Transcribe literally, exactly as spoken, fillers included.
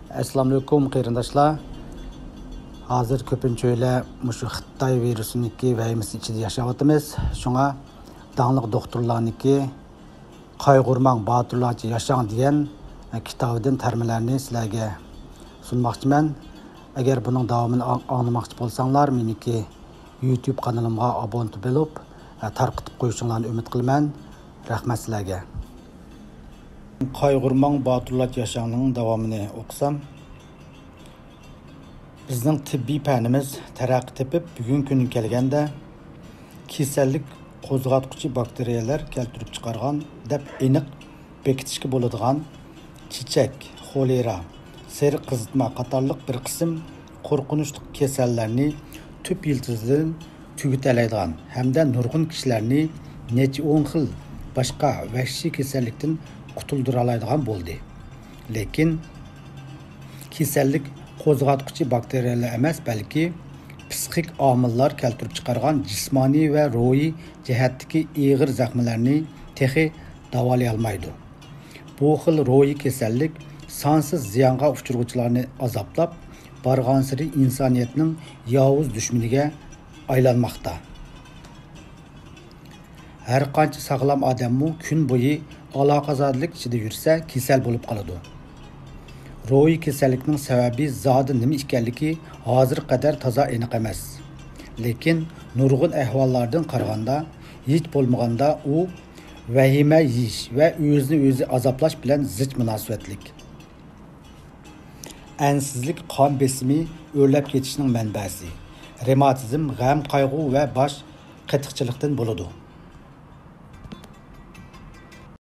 ئەسسالامۇئەلەيكۇم قېرىنداشلار. ھازىر كۆپىنچە ئۆيلەر مۇشۇ خىتاي ۋىرۇسىنىڭكى ۋەھىمىسى ئىچىدە ياشاۋاتىمىز. شۇڭا داڭلىق دوختۇرلارنىڭكى قايغۇرماڭ، باتۇرلارچە ياشاڭ دېگەن كىتابىدىن تەرمىلەرنى سىلەرگە سۇنماقچىمەن. ئەگەر بۇنىڭ داۋامىنى ئاڭ-، ئاڭلىماقچى بولساڭلار، مېنىڭكى يۇتۇب قانىلىمغا ئابۇنە بولۇپ، تارقىتىپ قويۇشۇڭلارنى ئۈمىد قىلىمەن. رەھمەت سىلەرگە. قايغۇرماڭ، باتۇرلارچە ياشاڭنىڭ داۋامىنى ئوقۇسام، بىزنىڭ تېببىي پەنىمىز تەرەققىي تېپىپ، بۈگۈنكى كۈنگە كەلگەندە، كېسەللىك قوزغاتقۇچى باكتېرىيەلەر كەلتۈرۈپ چىقارغان دەپ ئېنىق بېكىتىشكە بولىدىغان چېچەك، خولېرا، سېرىق قىزىتما قاتارلىق بىر قىسىم قورقۇنچلۇق كېسەللەرنى تۈپ يىلتىزىدىن تۈگىتەلەيدىغان ھەمدە نۇرغۇن كىشىلەرنى نەچچە ئون خىل باشقا ۋەھشىي كېسەللىكتىن قۇتۇلدۇرالايدىغان بولدى. لېكىن كېسەللىك قوزغاتقۇچى باكتېرىيەلەر ئەمەس، بەلكى پسىخىك ئامىللار كەلتۈرۈپ چىقارغان جىسمانىي ۋە روھىي جەھەتتىكى ئېغىر زەخمىلەرنى تېخى داۋالىيالمايدۇ. بۇ خىل روھىي كېسەللىك سانسىز زىيانغا ئۇچرىغۇچىلارنى ئازابلاپ، بارغانسېرى ئىنسانىيەتنىڭ ياۋۇز دۈشمىنىگە ئايلانماقتا. ھەرقانچە ساغلام ئادەممۇ كۈن بويى ئالاقىزادىلىك ئىچىدە يۈرسە، كېسەل بولۇپ قالىدۇ. روھىي كېسەللىكنىڭ سەۋەبى زادى نېمە ئىكەنلىكى ھازىرغا قەدەر تازا ئېنىق ئەمەس. لېكىن نۇرغۇن ئەھۋاللاردىن قارىغاندا، ھېچ بولمىغاندا ئۇ ۋەھىمە يېيىش ۋە ئۆزىنى ئۆزى ئازابلاش بىلەن زىچ مۇناسىۋەتلىك. ئەنسىزلىك قان بېسىمى ئۆرلەپ كېتىشنىڭ مەنبەسى، رېماتىزم، غەم-قايغۇ ۋە باش قېتىقچىلىقتىن بولىدۇ.